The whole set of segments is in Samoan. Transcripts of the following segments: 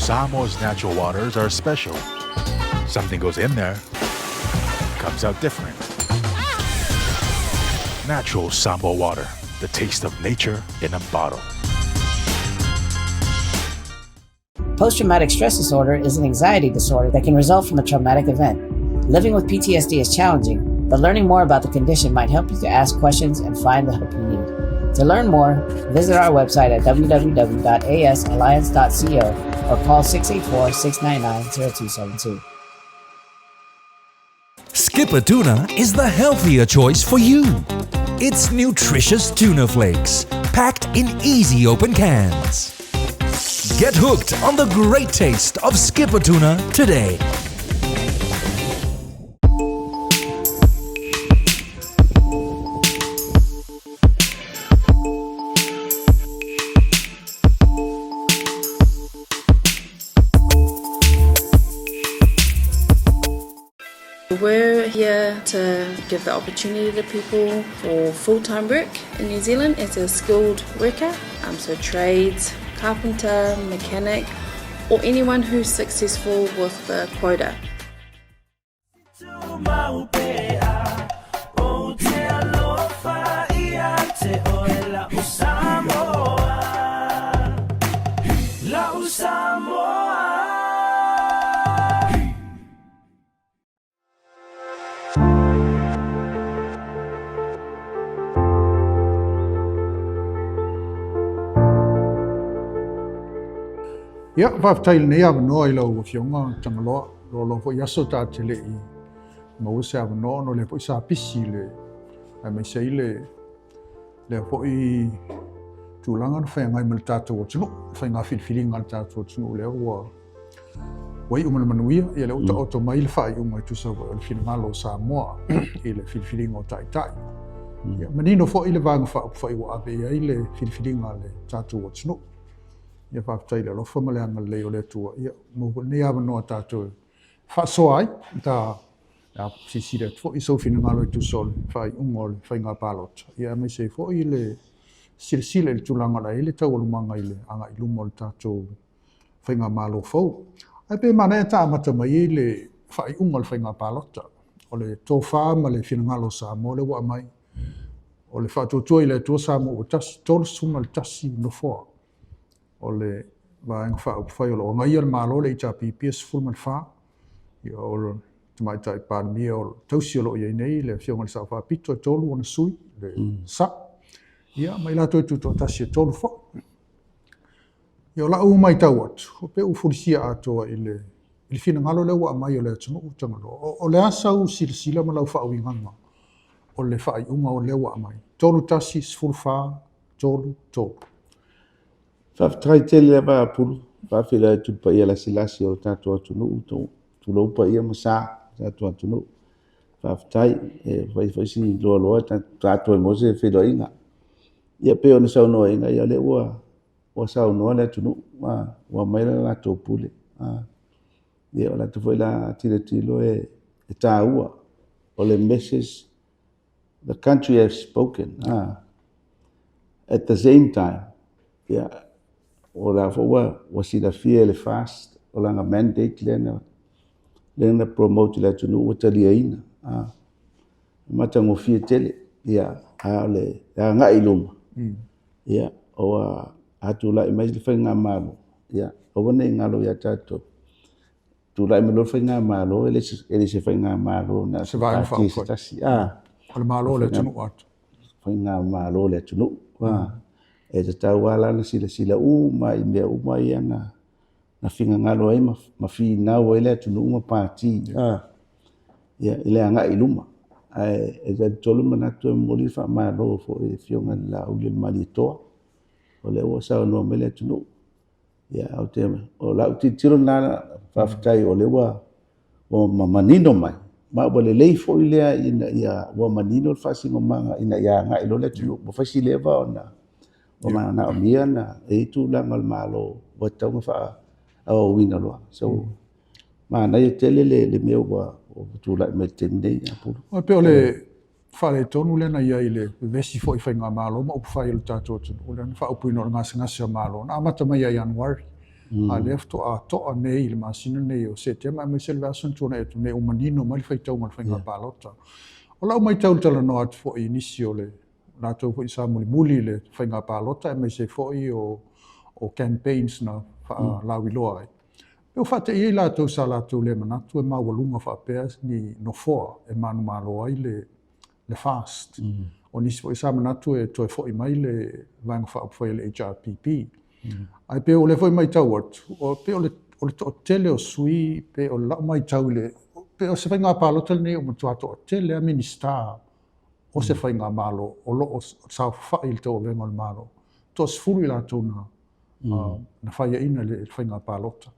Samoa's natural waters are special. Something goes in there, comes out different. Natural Samoa water, the taste of nature in a bottle. Post traumatic stress disorder is an anxiety disorder that can result from a traumatic event. Living with PTSD is challenging, but learning more about the condition might help you to ask questions and find the help you need. To learn more, visit our website at www.asalliance.co or call 684 699 0272. Skipper Tuna is the healthier choice for you. It's nutritious tuna flakes, packed in easy open cans. Get hooked on the great taste of Skipper Tuna today. We're here to give the opportunity to people for full-time work in New Zealand as a skilled worker, um, so trades, carpenter, mechanic, or anyone who's successful with the quota. Ia, faafetai i lenei avanoa i lau Afioga Tagaloa, loaloa foi aso ta te le i maua se avanoa ona o lea foi sa pisi le aemaise ai le lea foi tulaga na feagai ma le tatou atunuu, faiga filifiliga a le tatou atunuu lea ua ua iu ma le manuia, ia lea ua taoto mai le faaiuga e tusa foi o le finagalo o Samoa i le filifiliga o Taitai. Ia, manino foi le Vaega Faaupufai ua ave i ai le filifiliga a le tatou atunuu. Ia faafetai i le alofa ma le agalelei o le Atua, ia maua foi lenei avanoa tatou e faasoa ai, ta a silasila atu foi i sou finagalo e tusa o le faaiuga o le faiga palota, ia aemaise ai foi le silasila i le tulaga o le a i ai le taualumaga i le agai i luma o le tatou faigamalo fou. Ae pe manaia ta amata mai ai le faaiuga o le faiga palota, o le tofa ma le finagalo o Samoa lea ua aumai, o le faatuatua i le Atua Samoa ua tasi, 31 nofoa o le Vaega Faaupufai o lo o agaia le Malo, le HRPP, e 14, ia o le Tamaitai Palemia o tausi o lo o i ai nei, le Afioga i le Sao Faapito, e 3 ona sui, le Sao, ia ma i latou e tutoatasi e 3 foi. Ia o lau matau atu, pei ua fulisia atoa i le i le finagalo lea ua aumai o le atunuu Tagaloa. O, o le a sau silasila ma lau faauigaga o le faaiuga o lea ua aumai? 3 1 14 3 3. Faafetai tele lava a Pulu, faafeiloai atu i le paia lasilasi o le tatou atunuu, tulou paia ma sa o le tatou atunuu. Faafetai, e fai foi si loaloa tatou e maua se feiloaiga. Ia pei ona saunoaina, ia o lea ua ua saunoa le atunuu, ua aumai le latou pule. Ia o latou foi la tilotilo e taua, o le message, the country has spoken. At the same time, ia, o la foi ua, ua silafia e le FAST, o lana mandate lea na, lea na promote i le atunuu ua taliaina. Matagofie tele, ia, a o le agai i luma, Ia, ua a tulai mai le faigamalo, ia, aua ne i galo ia tatou. Tulai mai loa le faigamalo, e le e le se faigamalo na o se pati se tasi. Ah, o le malo o le atunuu atoa. Faigamalo o le atunuu. Ah, e tatau lava la ona silasila uma i mea uma ia na na finagalo ai ma, ma finau ai le atunuu ma pati ah, ia, i le agai i luma. Ae e talitonu manatu e momoli le faamalo foi i le Afioga i le Laauli o le Malietoa, o lea ua saunoa mai le atunuu. Ia, ou te, o lau tilotilo lena, faafetai o lea ua, ua manino mai, ma ua lelei foi lea ina ia, ua manino le faasinomaga ina ia agai loa le atunuu. Ua fai si leva ona ua manaomia na e i ai tulaga o le Malo ua tatau ona faaauauina loa. So, manaia tele le, le mea ua, ua tulai mai i le taimi nei, Apulu. E pei o le faaletonu lea na i ai i le vevesi foi i faigamalo ma upufai o le tatou atunuu, lea na faaupuina o le gasegase o Malo, na amata mai ia Ianuari. A o lea faatoa to'a nei i le masina nei o Setema aemaise le vaiaso na tuanai atu nei ua manino mai le faitauga o le faiga palota. O lau matau i le talanoa atu foi i nisi o le latou foi sa mulimuli i le faiga palota aemaise foi o campaigns na faalauiloa ai, Pe ua faateia i latou sa latou le manatu e maualuga faapea ni nofoa e manumalo ai le le FAST. O nisi foi sa manatu e toe foi mai le Vaega Faaupufai a le HRPP. Ae pei o lea foi e matau atu, pei o le o le toatele o sui, pei o lau matau i le, pei o se faiga palota lenei ua matua toatele lava Minisita o se faigamalo o lo o saofafai i le tauavega o le Malo. Toasefulu i latou na na faiaina i le faiga palota.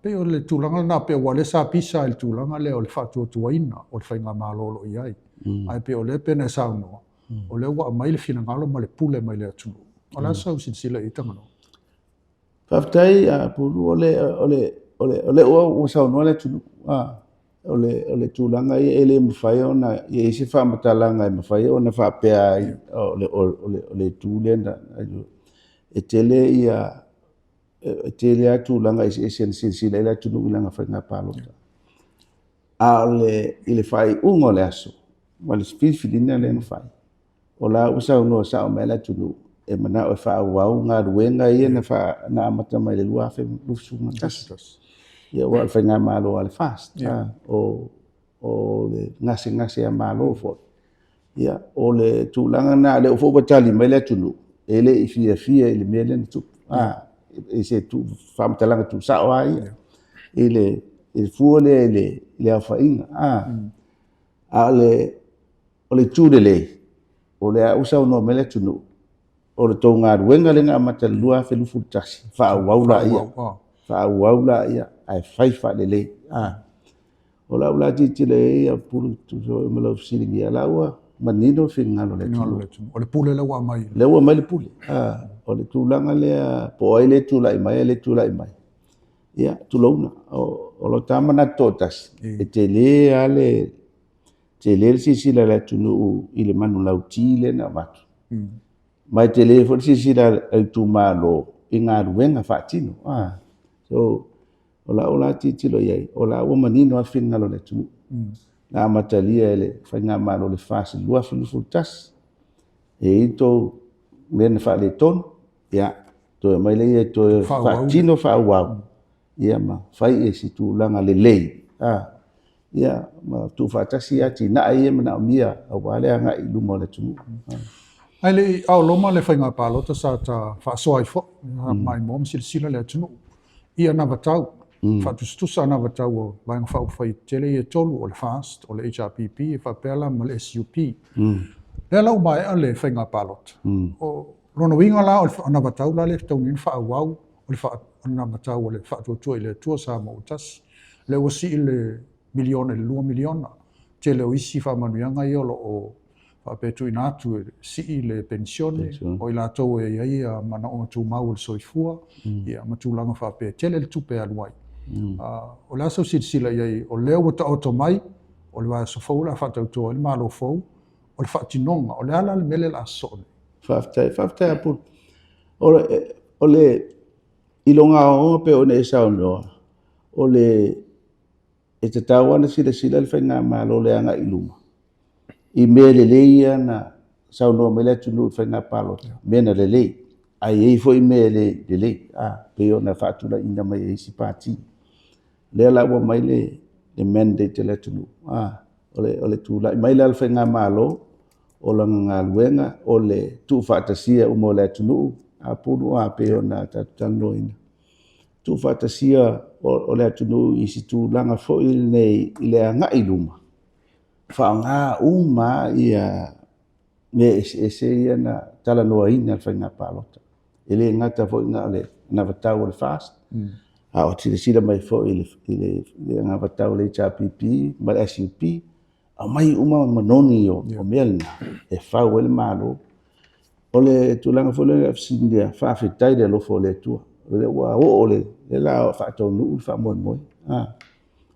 Pei o le tulaga lena, pei aua o lea sa pisa i le tulaga lea o le faatuatuaina o le faigamalo o lo o i ai. Ae pei o lea pei ona e saunoa, o lea ua aumai le finagalo ma le pule mai le atunuu. O le a sau silasila i ai Tagaloa? Faafetai Pulu, o le o le o lea ua saunoa le atunuu, o le tulaga ia e le mafai ona i ai se faamatalaga e mafai ona faapea ai o le itu lea na e tele ia e tele lava tulaga eseese na silasila i ai le atunuu i lana faiga palota. A o le i le faaiuga o le aso ma le filifiliga lea na fai, O la ua saunoa sao mai le atunuu e manao e faaauau galuega ia na amata mai i le 2021. Ia aua o le faigamalo a le FAST, o le gasegase a Malo foi. Ia, o le tulaga lena, o lea foi ua tali mai le atunuu, e le i fiafia i le mea lea na tupu, i se faamatalaga tuusao lava ia, i le fua lea i le aofaiga. A o le itu lelei, o lea ua saunoa mai le atunuu, o le tou galuega lea na amata i le 2021, faaauau laia, faaauau laia, ae fai faalelei. O lau la tilotilo i ai Pulu, e tusa foi ma lau fesiligia, o la ua manino le finagalo o le atunuu. O le pule lea ua aumai. Lea ua aumai le pule. O le tulaga lea, po o ai lea e tulai mai, a le tulai mai. Ia, tulouna, o lo ta manatu toatasi, e tele lava le tele le silasila a le atunuu i le manulauti lea na avatu, ma e tele foi le silasila a le itumalo i galuega faatino. So, o lau la tilotilo i ai, o la ua manino lava le finagalo o le atunuu. Na amatalia e le Faigamalo o le FAST i le 2021, e i ai tou mea na faaletonu, ia, toe aumai lea e toe faatino faaauau, ia ma fai i se tulaga lelei, ia ma tuufaatasi atinae ia e manaomia aua le agai i luma o le atunuu. Ae le i aoloma le faiga palota sa ta faasoa ai foi, maimoa ma silasila le atunuu i anavatau, faatusatusa anavatau o Vaega Faaupufai tetele ia e tolu, o le FAST, o le HRPP e faapea la ma le SUP. Lea la ua maea le faiga palota. O lona uiga la o le anavatau la lea e fetaui nei ona faaauau, o le anavatau o le Faatuatua i le Atua Samoa ua Tasi. Lea ua sii le miliona i le $2 miliona. Tele o isi faamanuiaga ia o lo o faapea e tuuina atu e sii le penisione, o i latou e i ai manaoga tumau o le soifua, ia ma tulaga faapea, e tele le tupe e alu ai. O le a sau silasila i ai, o lea ua taoto mai, o le vaiaso fou o le a faatauto ai le Malo fou, o le faatinoga, o le a la le mea lea o le a sosoo nei? Faafetai, faafetai Apulu. O le i lona aoaoga pei ona e saunoa, o le e tatau lava ona silasila le faigamalo i le agai i luma i mea lelei ia na saunoa mai le atunuu i faiga palota, mea na lelei, ae i ai foi mea e le lelei, pei ona faatulaiina mai e isi pati. O lea la ua aumai le mandate a le atunuu, o le tulai mai la o le faigamalo, o lana galuega o le tuufaatasia uma o le atunuu, Pulu, pei ona tatou talanoaina, tuufaatasia o le atunuu i se tulaga foi lenei i le agai i luma, faaaoga uma lava mea eseese ia na talanoaina i le faiga palota. E le gata foi na o le anavatau a le FAST, a o silasila mai foi i le anavatau a le HRPP ma le SUP, aumai uma manogi o mea na e fau ai le Malo. O le tulaga foi lea e fesiligia, faafetai i le alofa o le Atua, o lea ua oo, o lea o le a faataunuu le faamoemoe.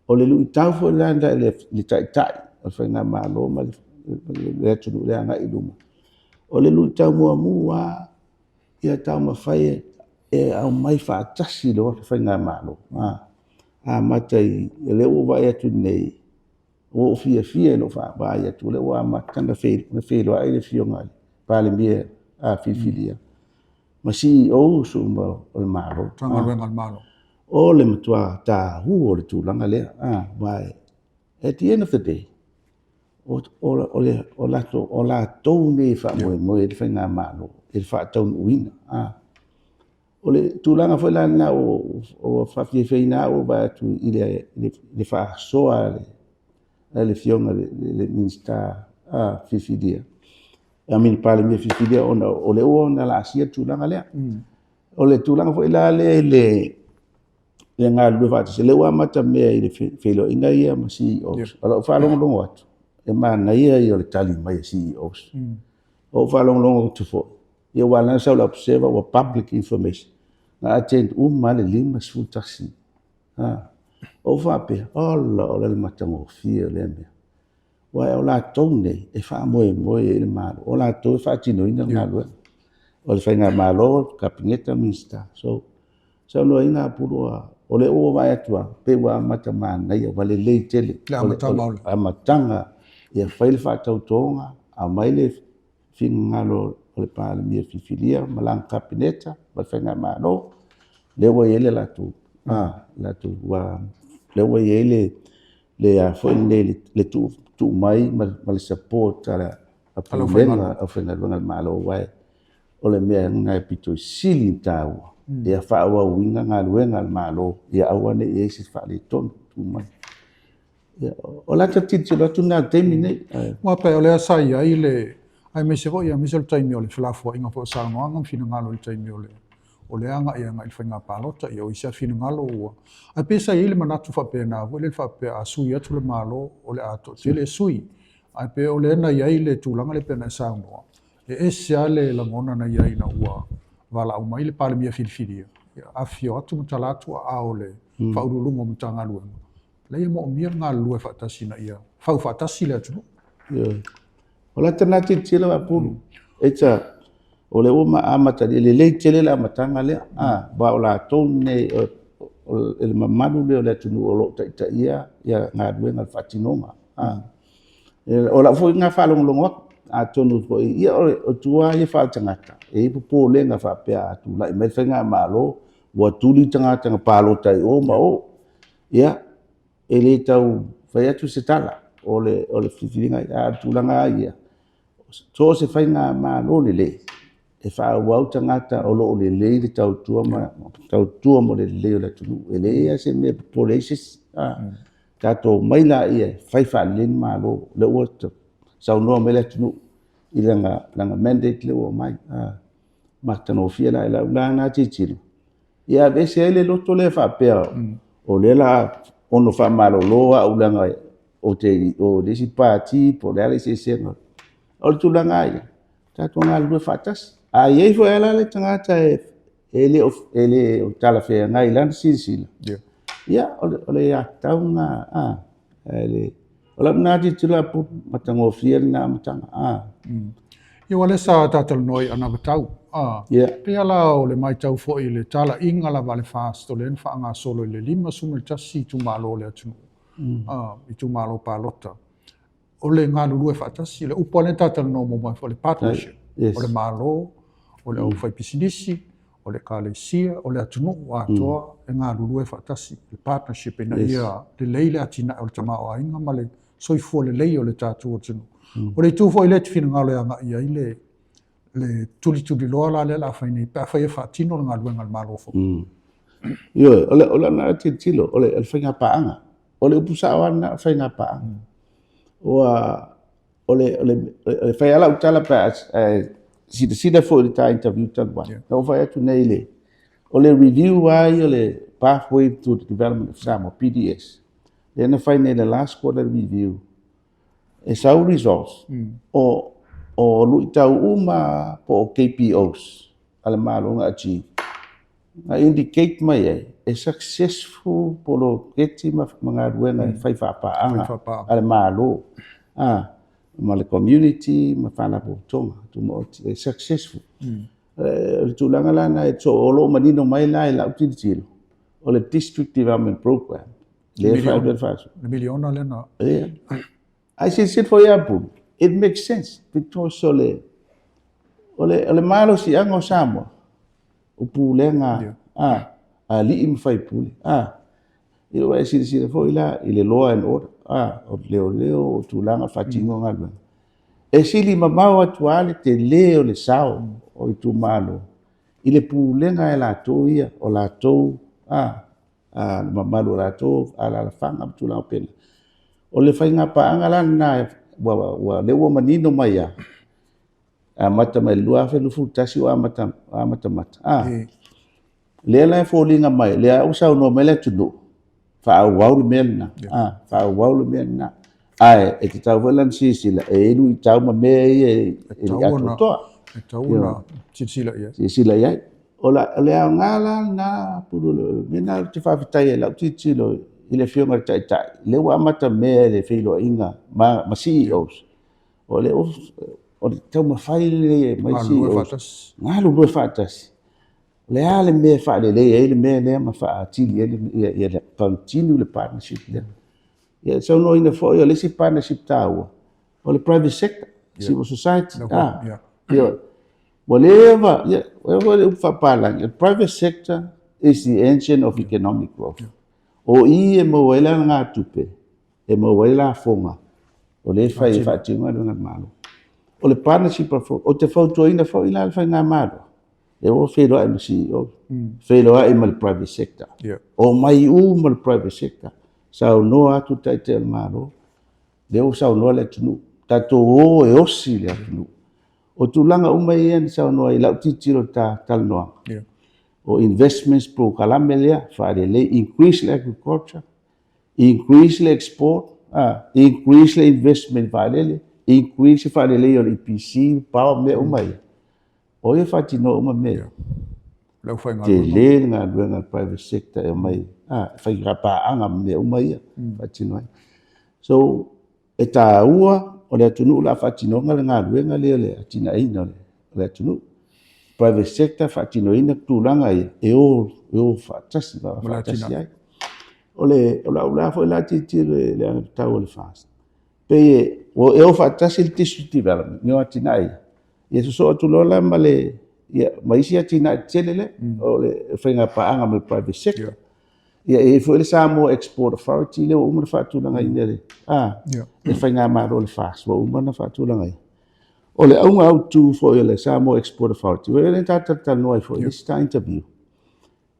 O le luitau foi la i le Taitai o le Faigamalo ma le atunuu i le agai i luma, o le luitau muamua lava, ia taumafai e e aumai faatasi loa le faigamalo, amata i, o lea ua ou vaai atu nei, ua ou fiafia i lou vaai atu, o lea ua amata ona feiloai le Afioga i le Palemia filifilia ma CEOs uma o le Malo. Matagaluega a le Malo. O le matua taua o le tulaga lea, aua at the end of the day, o latou nei e faamoemoe i ai le faigamalo i le faataunuuina. O le tulaga foi la lena ua faafiafiaina au vaai atu i le faasoa a le Afioga i le Minisita filifilia, I mean Palemia filifilia ona o lea ua ona laasia le tulaga lea. O le tulaga foi la lea i le galulue faatasi, lea ua amata mea i le feiloaiga ia ma CEOs. O lau faalogologo atu, e manaia ia o le tali mai a CEOs. Ou faalogologo atu foi, ia aua o lea na sau i le Observer ua public information, na attend uma lava le 51. Ou faapea, ola o le matagofie o lea mea. Aua o latou nei e faamoemoe i ai le Malo, o latou e faatinoina le galuega. O le faigamalo, Kapeneta, Minisita. So, saunoaina Apulu, o lea ua vaai atu lava, pei ua amata manaia, ua lelei tele. Le amataga o le amataga, ia fai le faatautoga, aumai le finagalo o le Palemia filifilia ma lana Kapeneta ma le faigamalo, lea ua i ai le latou, latou, lea ua i ai le le a foi lenei le tuu mai ma le support a le Pulega a le aufaigaluega a le Malo, aua o le mea lena e pito sili ona taua, ia faaauauina galuega a le Malo, ia aua ne i i ai se faaletonu tuu mai. O la ta tilotilo atu lena i le taimi lenei. Aua pe o lea sa i ai le, aemaise foi aemaise o le taimi o le felafoaiga foi o saunoaga ma finagalo i le taimi o le o le agai agai i le faiga palota, ia o isi lava finagalo ua... Ae pei sa i ai le manatu faapena foi lele faapea a sui atu le Malo o le a toatele e sui. Ae pei o lea na i ai le tulaga lea pei ona e saunoa, e ese lava le lagona na i ai ina ua valaau mai le Palemia filifilia, ia afifio atu ma tala atu aao o le Faauluuluga o Matagaluega, Leai e moomia le galulue faatasi ina ia fau faatasi le atunuu. Ioe. O lata lena tilotilo Apulu, it's a, o lea ua amatalia, e lelei tele le amataga lea, aua o latou nei, o le mamalu lea o le atunuu o lo o taitaia galuega o le faatinoga. O lau foi lena faalogologo atu, atonu foi, ia o tua lava ia faaletagata, e i ai popolega faapea a tulai mai le faigamalo, ua tuli tagata na palota i o ma o. Ia, e le tau fai atu se tala o le filifiliga, a o le tulaga lava ia, so o se faigamalo lelei, e faaauau tagata o lo o lelei le tautua ma tautua mo le lelei o le atunuu. E leai lava se mea e popole ai se isi. Tatou omai laia e fai faalelei le Malo, o lea ua saunoa mai le atunuu i lana mandate lea ua aumai. Matagofie la i lau la lena tilotilo, ia aveese ai le loto lea faapea o lea o le a ono faamalolo au leaga ou te i o i le isi pati po o le a le eseesega. O le tulaga lava ia, tatou galulue faatasi. A i ai foi lava la le tagata e le o talafeagai i lana silasila, ia, o le aiatatau lena, o lau lena tilotilo Apulu, matagofie lena amataga. Ia aua o lea sa ta talanoa i anavatau. E pei lava la o le matau foi i le talaiga lava a le FAST o lea na faagasolo i le 51 itumalo o le atunuu, itumalo palota. O le galulue faatasi, le upu lava lea na ta talanoa muamua ai foi, o le partnership. O le Malo, o le aufaipisinisi, o le Ekalesia, o le atunuu atoa e galulue faatasi, le partnership ina ia lelei le atinae o le tamaoaiga ma le soifua lelei o le tatou atunuu. O le itu foi lea e te finagalo e agai i ai le le tulituliloa la lea o le a fai nei pe afai e faatino le galuega a le Malo fou. Ioe, o le lana tilotilo, o le faiga paaga. O le upu sao lava lena, o le faiga paaga. Ua o le, o le, e fai lava lau tala pe a silasila foi i le ta interview talu ai, na ou fai atu nei le, o le review lava ia o le Pathway to the Development of Samoa, PDS, lea na fai nei le last quarter review, e sau results, o luitau uma po o KPOs a le Malo na achieve, na indicate mai ai e successful poloketi ma galuega e fai faapaaga a le Malo ma le community ma faalapotopotoga tumaoti e successful. O le tulaga la lena, so o lo o manino mai la i lau tilotilo, o le District Development Programme, lea e fai le faaso. Le miliona lea na. Ia. Ae silasila foi ia Pulu, it makes sense because o le, o le, o le malosiaga o Samoa, o pulega a alii ma faipule. A, ia ua e silasila foi la i le law and order, a, o leoleo, o tulaga o le faatinoga o galuega. E sili mamao atu lava le tele o le sao o itumalo i le pulega e latou ia, o latou, a, a, le mamalu o latou alaalafaga ma tulaga faapena. O le faiga paaga la lena, ua, ua, lea ua manino mai lava, amata mai le 2021 ua amata, amatamata. A, lea la e foliga mai, lea ua saunoa mai le atunuu, faaauau le mea lena. A, faaauau le mea lena. Ae, e tatau foi la ona silasila, e i ai luitau ma mea ia e le atoatoa. E tatau ona silasila i ai. Silasila i ai. O le aoga la lena, Pulu, o le mea lena ou te faafetai ai i lau tilotilo i le Afioga i le Taitai, lea ua amata mea i le feiloaiga ma CEOs. O le o le taumafai lenei e aumai CEOs, galulue faatasi. O le a le mea e faalelei ai le mea lea ma faaatili ai le, ia continue le partnership lea. Ia e saunoaina foi o le isi partnership taua, o le private sector, civil society. Ia, ua leva, ia, ua leva le upu faapalagi, the private sector is the engine of economic growth. O i e maua ai le alagatupe, e maua ai lafoga, o lea e fai e faatino ai le Malo. O le partnership ou te fautuaina foi la le faigamalo, e o feiloai ma CEO, feiloai ma le private sector, omai uma le private sector, saunoa atu le Taitai o le Malo, lea ua saunoa le atunuu, tatou o e osi le atunuu. O tulaga uma ia na saunoa ai i lau tilotilo i le ta talanoaga, o investments polokalame lea, faalelei, increase le agriculture, increase le export, increase le investment vaalele, increase le faaleleia o le EPC, power, mea uma ia. O ia faatinoa uma mea ia. Tele le galuega a le private sector e omai, e fai paaga ma mea uma ia, faatino ai. So, e taua o le atunuu o le a faatinoga le galuega lea o le atinaeina o le atunuu. Private sector faatinoina tulaga ia, e o faatasi, faatasi ai. O lau la foi la tilotilo i le anavatau a le FAST, pei e o faatasi le district development, ni o atinae ia, ia sosoo atu loa la ma le, ia, ma isi atinae tetele lea, o le faiga paaga ma le private sector. Ia, e i ai foi le Samoa Export Authority lea ua uma ona faatulagaina e le, le faigamalo a le FAST, ua uma ona faatulagaina. O le auga autu foi o le Samoa Export Authority, ua le tatou talanoa ai foi i le isi ta interview,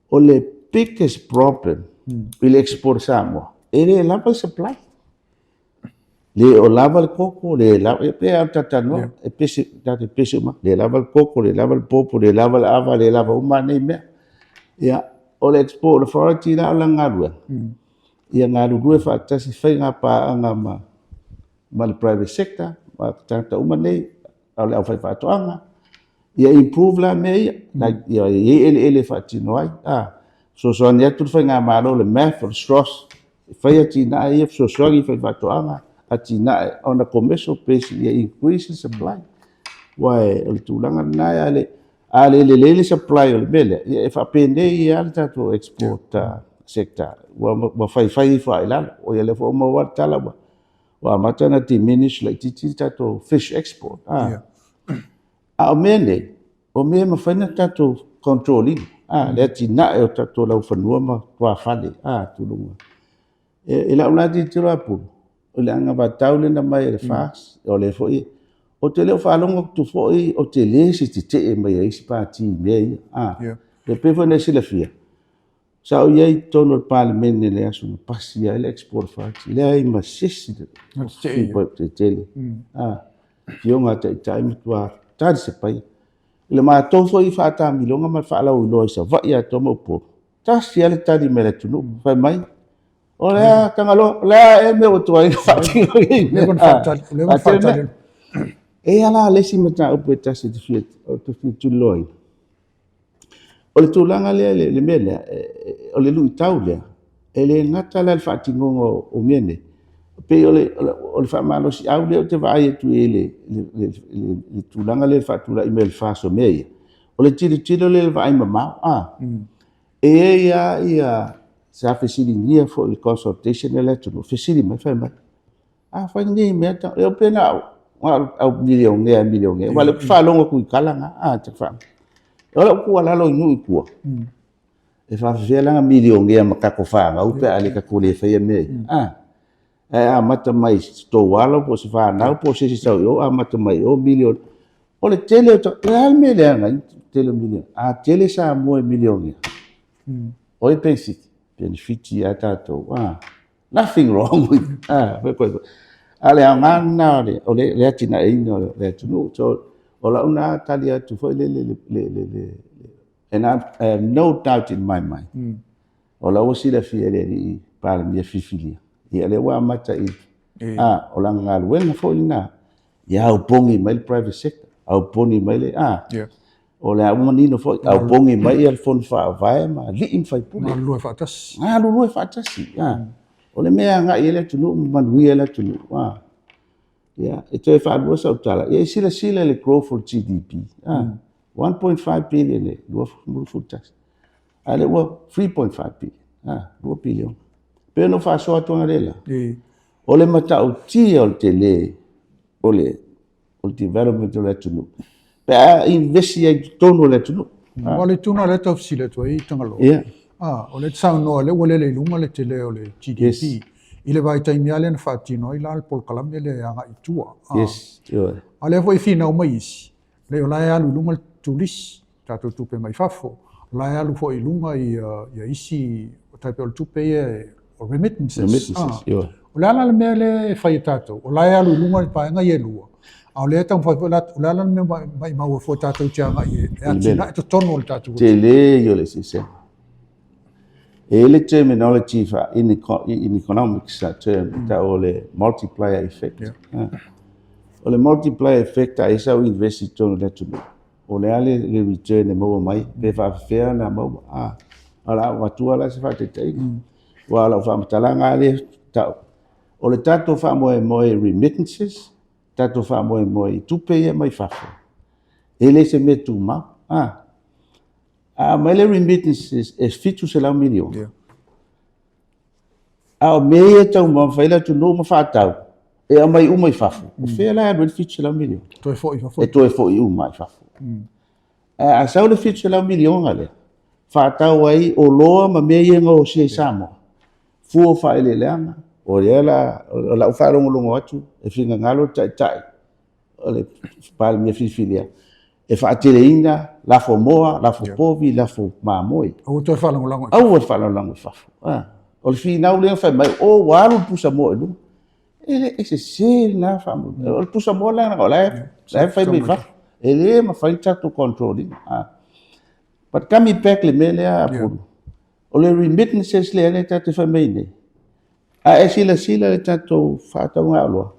o le biggest problem i le export a Samoa, e le lava le supply. Le o lava le koko, le lava, e pei lava ona tatou talanoa, e pese, tatou te pese uma, le lava le koko, le lava le popo, le lava le ava, le lava uma nei mea. Ia, o le Export Authority la o lana galuega, ia galulue faatasi faiga paaga ma le private sector, ma tagata uma nei, a o le aufaifaatoaga, ia improve la mea ia, like, ia i ai eleele e faatino ai, a, fesoasoani atu le faigamalo, le MAF, o le SROS, e fai atinae ia, fesoasoani i faifaatoaga, atinae on a commercial basis, ia increase le supply. Aua o le tulaga lena, a le, a le lelei le supply o le mea lea, ia e faapenei lava le tatou export sector, ua faifai ifo lava i lalo. O ia lea foi ua maua le tala ua ua amata ona diminish laitiiti le tatou fish export. A o mea nei, o mea e mafai ona tatou control ina, le atinae o tatou laufanua ma tuafale, tulaga. E lau la tilotilo a Pulu, o le anavatau lea na aumai e le FAST, o lea foi, ou te le o faalogo atu foi o tele se tetee mai a isi pati i mea ia. E pei foi ona e silafia, Sa ou i ai i totonu o le Palemene i le aso na pasia ai le Export Authority, e leai ma se isi tetele. Afioga a Taitai matua talisapaia. I le matou foi faataamiloga ma le faalauiloa i Savaii atoa ma Upolu, tasi lava le tali mai a le atunuu, fai mai, o le a Tagaloa, o le a ea mea ua tuai ona faatino nei mea. E i ai la le isi mataupu e tasi ou te fia tuliloaina, O le tulaga lea, le mea lea, o le luitau lea, e le gata la i le faatinoga o mea nei, e pei o le faamalosiau lea ou te vaai atu i ai i le tulaga lea i le faatulai mai o le FAST o mea ia, O le tilotilo lea i le vaai mamao, a. E i ai lava ia, sa fesiligia foi i le consultation a le atunuu, fesili mai fai mai, afai lenei mea, e pe na o au milionea, milionea, aua o lea ou te faalogo atu i tala na, a, te faa... O lau tuualalo i nuu i tua, e faapefea la ona milionea ma tatou fanau pe a le tatou le faia mea ia, a. Ae amata mai i se tou alo po o se fanau po o se isi e sau i o amata mai i o milionea. O le tele o tagata, o le a le mea e leaga ai le tele o milionea? A tele Samoa e milionea, o ai e penefiti? Penefiti lava tatou, a. Nothing wrong with, a, a o le aoga lena o le atinaeina o le atunuu. So, o lau lena tali atu foi lele, and I have no doubt in my mind, O la ua silafia e le alii Palemia filifilia, ia lea ua amata i, a, o lana galuega foi lena, ia aupogi mai le private sector, aupogi mai le, a, o lea ua manino foi, aupogi mai ia le Fono Faavae ma alii ma faipule. Galulue faatasi. Galulue faatasi, a. O le mea e agai i ai le atunuu ma manuia ai le atunuu, a. Ia, e toe faalua sau tala, ia e silasila i le growth o le GDP, a, 1.5 billion i le 2011, a o lea ua 3.5 billion, a, 2 piliona. E pei ona ou faasoa atu analeila, o le matautia o le tele o le development o le atunuu, pe a invest ai i totonu o le atunuu. O le tulaga lea e tau fesili atu ai Tagaloa, o lea e te saunoa o lea ua lele i luga le tele o le GDP i le vaitaimi lava lea na faatino ai la le polokalame lea e agai i tua. A o lea foi e finau mai isi, leai o la e alu i luga le turisi, tatou tupe mai fafo, o la e alu foi i luga ia isi tai pei o le tupe ia o remittances. Remittances, ioe. O le a la le mea lea e fai e tatou? O la e alu i luga le vaega ia e lua, a o lea e taumafai foi la, o le a la le mea maimau ai fua tatou te agai e atinae totonu o le tatou atunuu? Tele ia o le eseesega. E i ai le terminology in economics a term e tau o le multiplier effect. O le multiplier effect a e sau invest i totonu o le atunuu, o le a le return e maua mai, pe faapefea ona maua. A o le a ou avatua la se faataitaiga. Aua o lau faamatalaga lava lea e tau, o le tatou faamoemoe i remittances, tatou faamoemoe i tupe ia mai fafo, e le o se mea tumau. A aumai le remittances e $700 miliona, A o mea ia e taumafai ai le atunuu ma faatau, e aumai uma i fafo, o fea la e alu ai le $700 miliona? Toe foi i fafo. E toe foi uma i fafo. Ae a sau le $700 miliona lea, faatau ai oloa ma mea ia e gaosia i Samoa, fua o faaeleeleaga, o lea la, o lau faalogologo atu, e finagalo le Taitai o le Palemia filifilia, e faateleina lafo moa, lafo povi, lafo mamoe. Aua toe faalagolago i fafo. Aua le faalagolago i fafo. O le finau lea fai mai, o ua alu le pusa moa i luga. E le, e sese lena faamoemoe. O le pusa moa la, o la e fai mai fafo. E le mafai ona tatou control ina. But coming back i le mea lea Apulu, o le remittances lea lea tatou te fai mai nei, a e silasila i le tatou faatauga oloa,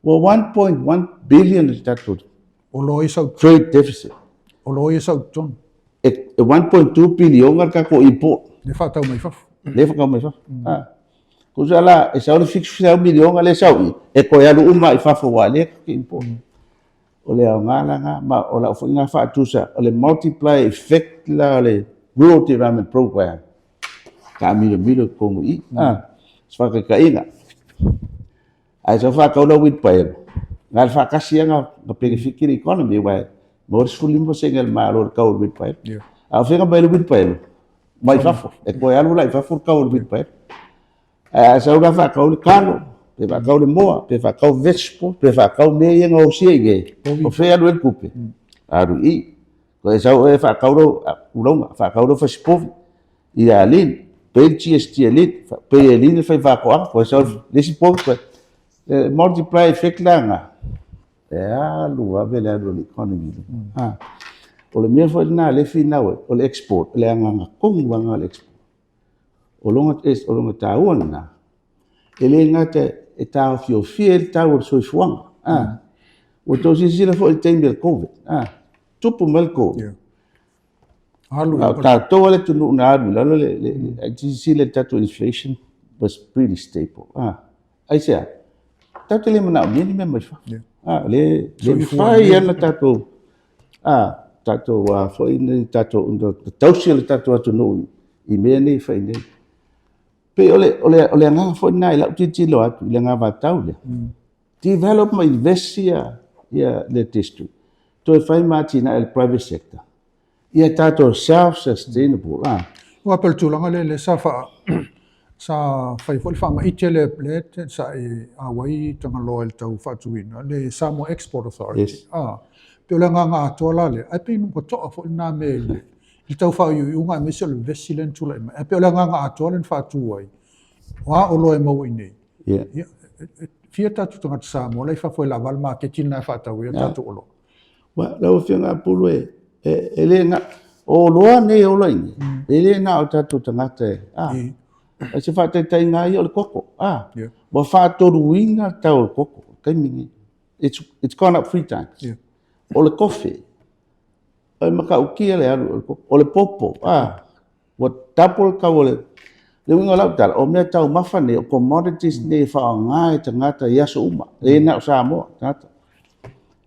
Ua 1.1 billion le tatou Oloa ia sau trade deficit. Oloa ia sau i totonu. E 1.2 piliona le tatou import. Lea faatau mai fafo. Lea faatau mai fafo. Ah. Tusa la, e sau le 700 miliona lea e sau i, e toe alu uma i fafo aua o lea tatou te import. O le aoga la lena, ma o lau foi lena faatusa, o le multiplier effect la o le Rural Development Programme, taamilomilo i totonu i i. Ah. Se faataitaiga. Ae sau faatau lau wheelbarrow, na o le faatasi lava na penefiti le economy aua e maua le 15% a le Malo i le tau o le wheelbarrow. A o fea na aumai ai le wheelbarrow? Mai fafo. E toe alu la i fafo le tau o le wheelbarrow. Ae a sau la faatau le talo, pe faatau le moa, pe faatau vegetable, pe faatau mea ia na osia i inei, o fea e alu ai le tupe? Alu i i. Toe sau oe e faatau lou ulauga, faatau lou fasipovi i Alin, pay le GST a Alin, pay e Alin le faifaatoaga, toe sau le isi povi, toe multiply effect la lena, e alu ave le alu a le economy i luga. O le mea foi lena o lea e finau ai, o le export, o le agaga tonu lava lena o le export. O lona taua lena, e le gata e taofiofia ai le tau o le soifuaga. Ua outou silasila foi i le taimi o le Covid, tupu mai le Covid. A o tatou lava le atunuu na alu i lalo le, silasila i le tatou inflation was pretty stable. Aisea? Tatou te le manaomia ni mea mai fafo. Le mafai lava ona tatou. tatou a foi nei tatou na tausi e le tatou atunuu i mea nei e fai nei. Pei o le o le o le agaga foi lena i lau tilotilo atu i le agavatau lea. Develop ma invest ia ia le district. Toe fai ma atinae a le private sector. Ia tatou self sustainable a. Aua pei o le tulaga lea lea sa faa sa fai foi le faamaite lea lea sa e auai Tagaloa i le tau faatuina le Samoa Export Authority. Yes. A, pei o le agaga atoa la lea, ae pei ua toa foi lena mea i le i le tau faaiuiuga aemaise o le vevesi lea na tulai mai. Ae pei o le agaga atoa lea na faatu ai, o a oloa e maua i inei, Yeah. ia, e fia tatou tagata Samoa la i fafo e lava le maketi lena e faatau ai a tatou oloa. Ua, lau Afioga Apulu e, e, e le na, o oloa nei e ola i nei, e le na o tatou tagata e, a, o se faataitaiga lava ia o le koko, a, Yeah. ua faatoluina le tau o le koko i le taimi lenei. It's gone up three times. Yeah. O le kofe, e matautia le alu o le koko. O le popo, a, Ua double le tau o le... Le uiga o lau tala, o mea taumafa nei, o commodities nei e faaaoga e tagata i aso uma, e le na o Samoa, tagata.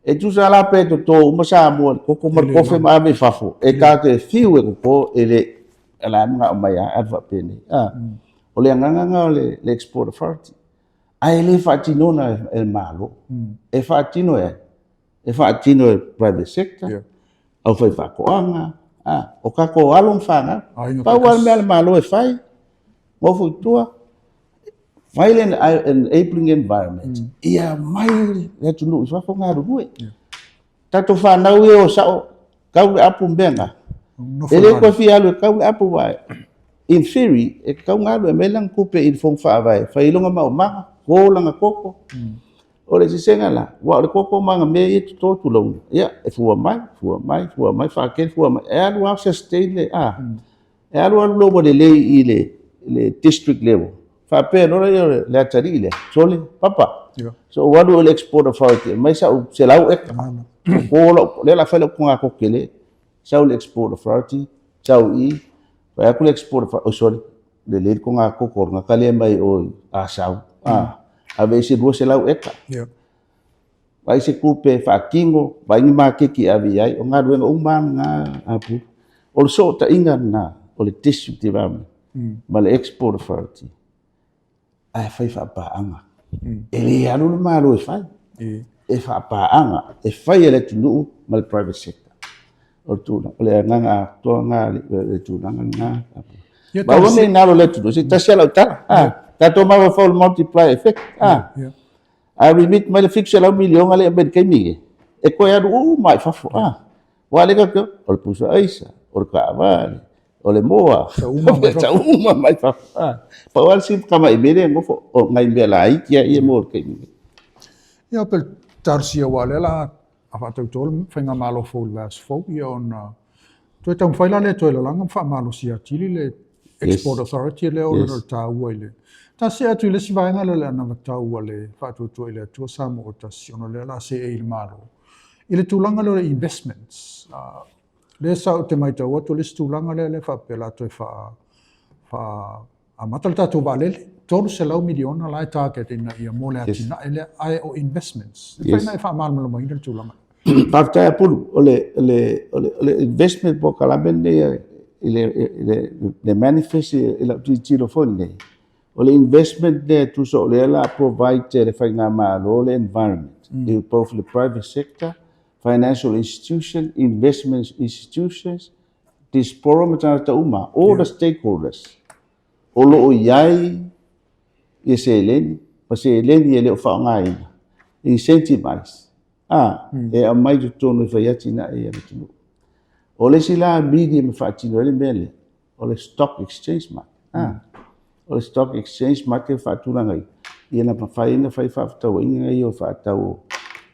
E tusa la pe toto uma Samoa i le koko ma le kofe ma ave i fafo, e tatou te fiu e toto, e le, o le a manao mai lava, alu faapenei. A, o le agaga lena o le Export Authority. Ae le faatinoina e le Malo. E faatino e ai? E faatino e private sector, yeah. aufaifaatoaga, a, o tatou alo ma fanau. Pau lava le mea a le Malo e fai, nofo i tua, fai le enabling environment, ia mai le atunuu i fafo galulue. Yeah. Tatou fanau ia o sao, kau le apu mea na. E le toe fia alu e kau le apu aua in theory, e tatau ona alu e aumai lana tupe i le fono faavae, fai ai lona maumaga, to lana koko. O le sesega la, aua o le koko ma ana mea ia e toto tulouna, ia, e fua mai, fua mai, fua mai, faatele fua mai, e alu lava sustain le, a, e alu alu loa ua lelei i le, le district level, faapea loa lea o le atalii lea, sole, papa, so ou alu i le Export Authority, aumai sau 100 eka, toto lau, lea o le a fai lau togatogo tele, sau i le Export Authority, sau i i, fai atu le Export Authority, oi sole, lelei le togatogo o le tagata lea e mai o i Asau, a, ave i se 200 eka. Vaai se tupe e faatino, vaai ni maketi e ave i ai, o galuega uma lava na a Pulu. O le sootaiga lena o le District Development ma le Export Authority. Ae fai faapaaga. E le alu le Malo e fai. E faapaaga, e fai e le atunuu ma le private sector. O le tulaga, o le agaga atoa lena, le tulaga lena. Ma aua ne i galo le atunuu, se tasi lava lau tala. Tatou mafaufau i le multiplier effect. A remit mai le $700 miliona lea e aumai i le taimi lenei, e toe alu uma lava i fafo. Aua o lea tatou te o, o le pusa aisa, o le taavale, o le moa, tau uma mai fafo. Pau lava le isi tamai mea lea e nofo, o nai mea laiti lava ia e maua i le taimi nei. Ia, pe talosia aua o lea o le a faatauto le faigamalo fou i le vaiaso fou, ia ona toe taumafai la lea e toe lalaga ma faamalosia atili le Export Authority lea ona o le taua i le ta see atu i le isi vaega lea o le anavatau a le Faatuatua i le Atua Samoa ua Tasi ona o lea o le a seei i le Malo i le tulaga lea o le investments. Lea sa ou te matau atu o le isi tulaga lea lea faapea o le a toe faa faa amata le tatou vaalele $300 miliona la e target ina ia mo le atinae lea ae o investments. E mafai ona e faamalamalamaina le tulaga. Faafetai Apulu, o le o le o le investment polokalame lenei i le i le manifest i lau tilotilo foi lenei, o le investment lea e tusa o lea o le a provide e le faigamalo le environment i both le private sector financial institution, investment institutions, diaspora ma tagata uma, all the stakeholders o lo o i ai ia seleni ma seleni e le o faaaogaina, incentivize, a, e aumai i totonu e fai atinae i le atunuu. O le isi la medium e faatino ai le mea lea, o le stock exchange market. Ah, o le stock exchange market e faatulaga ai, ia na mafai ai ona fai faafetauaiga ia o faatau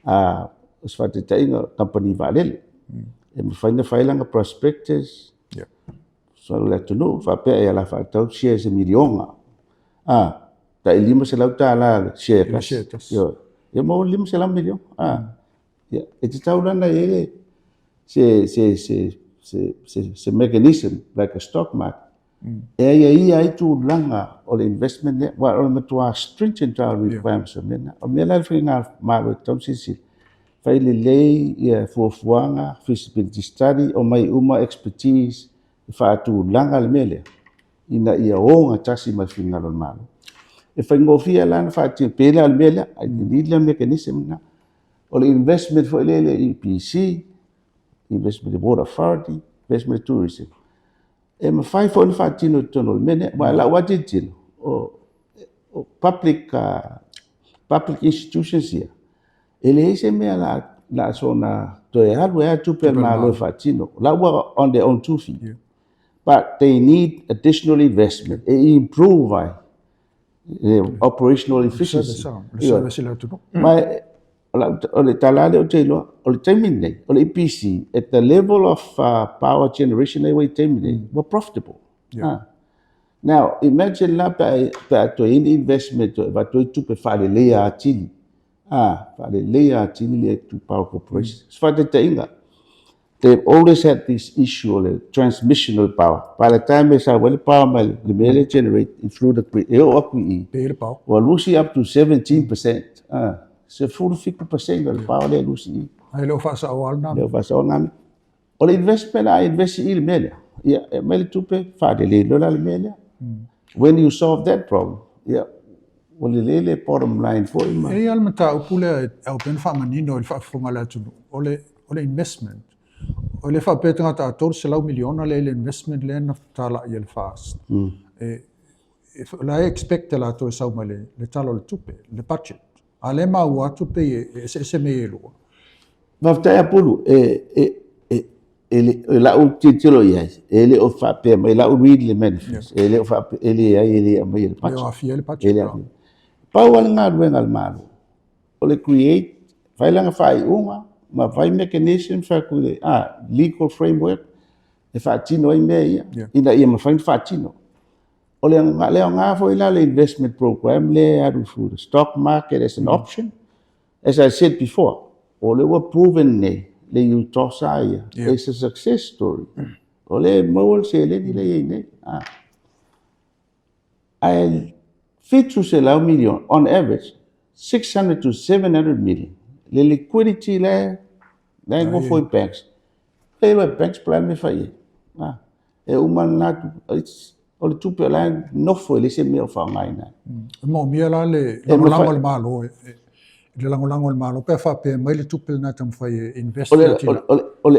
a o se faataitaiga o kamupani vaalele. E mafai ona fai lana prospectus, so le atunuu faapea e ala faatau shares e miliona. Ah, tai $500 le share tasi. Ioe. Ia maua le $500 miliona. Ah, Ia, e tatau la ona i ai le, se, se, se, se, se, se mechanism like a stock market e aiaia ai tulaga o le investment lea, aua o le matua stringent lava o requirements o mea na. O mea la e faigamalo e tatau ona silasila. Fai lelei ia fuafuaga, feasibility study, omai uma expertise e faatulaga le mea lea ina ia ogatasi ma le finagalo o le Malo. E faigofie la ona faatino, pei la o le mea lea, I need le mechanism lena. O le investment foi lea i le EPC, investment i le Water Authority, investment i tourism. E mafai foi ona faatino i totonu o le mea lea. Aua i lau lava tilotilo, o public, public institutions ia, e leai se mea o le a soona toe alu ai lava tupe a le Malo e faatino. O la ua on their own two feet. But they need additional investment e improve ai le operational efficiency. Le service i le atunuu. Ma o le tala lea ou te iloa, o le taimi lenei, o le EPC, at the level of power generation lea ua i ai i le taimi lenei, ua profitable. Now, imagine la pe a toe i ai ni investment toe avatu ai tupe faaleleia atili, faaleleia atili le Power Corporation. Se faataitaiga, they've always had this issue o le transmission o le power. By the time e sau ai le power mai le mea lea e generate through the grid, e oo atu i i, ua lusi up to 17%, 17% o le power lea e lusi i i. Ae le o faasaoa lena mea. Le o faasaoa lena mea. O le investment a invest i le mea lea, ia, e aumai le tupe, faalelei loa la le mea lea. When you solve that problem, ia, ua lelei le bottom line foi ma. E i ai le mataupu lea e ao pea ona faamanino i le faafofoga a le atunuu, o le, o le investment. O le faapea tagata a $300 miliona lea i le investment lea na talai e le FAST. E, e, o la e expect e latou e sau mai le, le Tala o le Tupe, le budget. A lea e maua atu pei e eseese mea ia e lua. Faafetai Apulu, e, e, e, e, le, e lau tilotilo i ai, e le o faapea mai, lau read le manifest, e le o faapea, e leai, e le aumaia le budget. E le o aafia le budget. E le aafia. Pau lava le galuega a le Malo, o le create, fai lana faaiuga, ma fai mechanism, fai atu le, legal framework, e faatino ai mea ia, ina ia mafai ona faatino. O le le aoga foi la le investment program lea e alu through the stock market as an option. As I said before, o lea ua proven nei le UTOS a ia, it's a success story. O lea e maua le seleni lea e i ai nei. Ae 700 miliona, on average, 600 to 700 million, le liquidity lea e nofo i banks. E iloa e banks po o le a le mea e fai i ai. E uma lena o le tupe o la e nofo e leai se mea o faaaogaina ai. E manaomia la le lagolago a le Malo, le lagolago a le Malo pe a faapea e aumai le tupe lena e taumafai e invest i atinae. O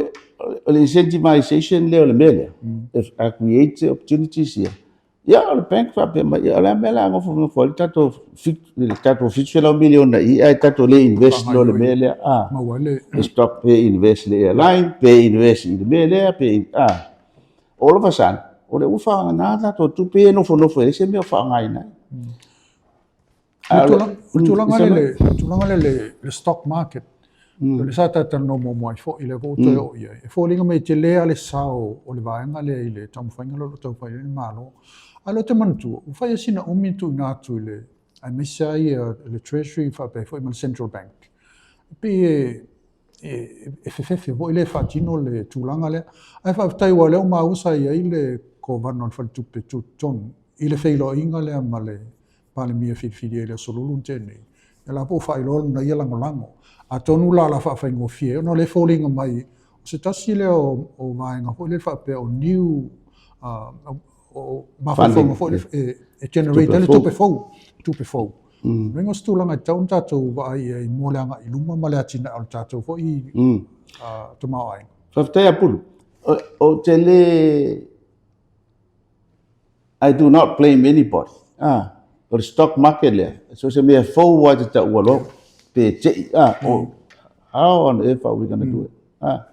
le incentivization lea o le mea lea, e create opportunities ia. Ia, o le bank faapea mai, ia, o le a le mea o le a nofonofo ai le tatou le tatou 700 miliona i i ae tatou le invest loa i le mea lea, a. Le stock pe invest i le airline, pe invest i le mea lea, pe, a. All of a sudden, o lea ua faaaoga tatou tupe ia e nofonofo e leai se mea o faaaogaina ai. O le tulaga lea, tulaga lea le stock market, o lea sa ta talanoa muamua ai foi, lea foi ua toe oo i ai. E foliga mai e tele lava le sao o le vaega lea i le taumafaiga lea o lo o taumafai ai le Malo. A o lea ou te manatua, ua fai lava sina umi na tuuina atu i le, aemaise lava ia le Treasury faapea foi ma le Central Bank. E pei e e fefefe foi lea e faatino le tulaga lea. Ae faafetai aua o lea ua maua sa i ai le Kovana o le Faletupe Tutotonu i le feiloaiga lea ma le Palemia filifilia i le Aso Lulu na tea nei, ia la po ua faailoa lona ia lagolago. Atonu la o le a faafaigofie ai ona o lea e foliga mai o se tasi lea o vaega foi lea faapea o new o mafaufauga foi lea e generate ai le tupe fou, tupe fou. Lona uiga o se tulaga e tatau ona tatou vaai i ai mo le agai i luma ma le atinae o le tatou foi tamaoaiga. Faafetai Apulu. Ou te le I do not blame anybody. Ah, o le stock market lea, so se mea fou lava e te taua loa, pe te i, ah, oh, how on earth are we gonna do it? Ah,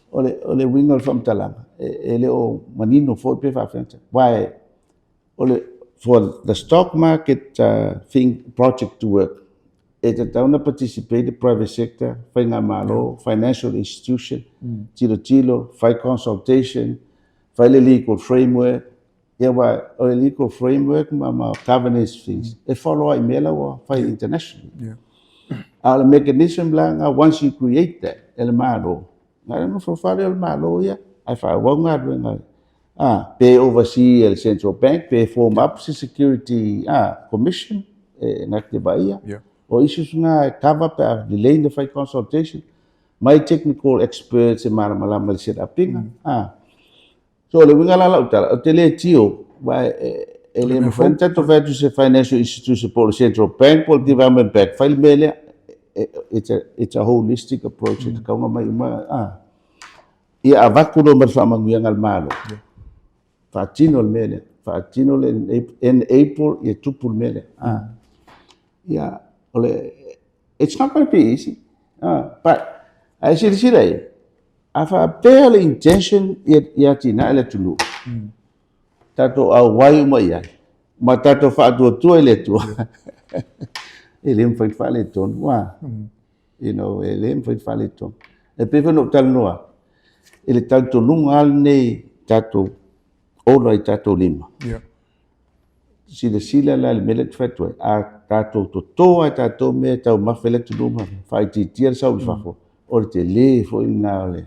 o le, o le uiga o le faamatalaga, e, e le o manino foi pe faafeagata. Why, o le, for the stock market thing, project to work, e tatau ona participate le private sector, faigamalo, financial institution, tilotilo, fai consultation, fai le legal framework, ia aua o le legal framework ma, ma governance things, e follow ai mea la ua fai internationally. A o le mechanism la na, once you create that e le Malo, na o le nofo fale o le Malo ia, ae faaauau galuega a, pe oversee e le Central Bank, pe form up se security commission e na te vaaia. O issues na e cover pe a lelei na fai consultation mai technical experts e malamalama i le set up-iga. So o le uiga la o lau tala, ou te le tio, aua e le mafai ona tatou fai atu i se financial institution po o le Central Bank po o le Development Bank, fai le mea lea. It's a holistic approach e tatau ona aumai uma. Ia avatu loa ma le faamanuiaga a le Malo, faatino le mea lea, faatino le enable ia tupu le mea lea. Ia, o le, it's not going to be easy, but ae silasila i ai, A faapea le intention ia atinae le atunuu, tatou auai uma i ai, ma tatou faatuatua i le Atua, e le mafai ona faaletonu. Ua, you know, e le mafai ona faaletonu. E pei foi ona ou talanoa atu, i le talitonuga lava lenei tatou ola i tatou lima. Silasila la i le mea lea ou te fai atu ai, a tatou toto lava i tatou mea e taumafa ai le atunuu ma faaitiitia le sau i fafo, o le tele foi lena o le,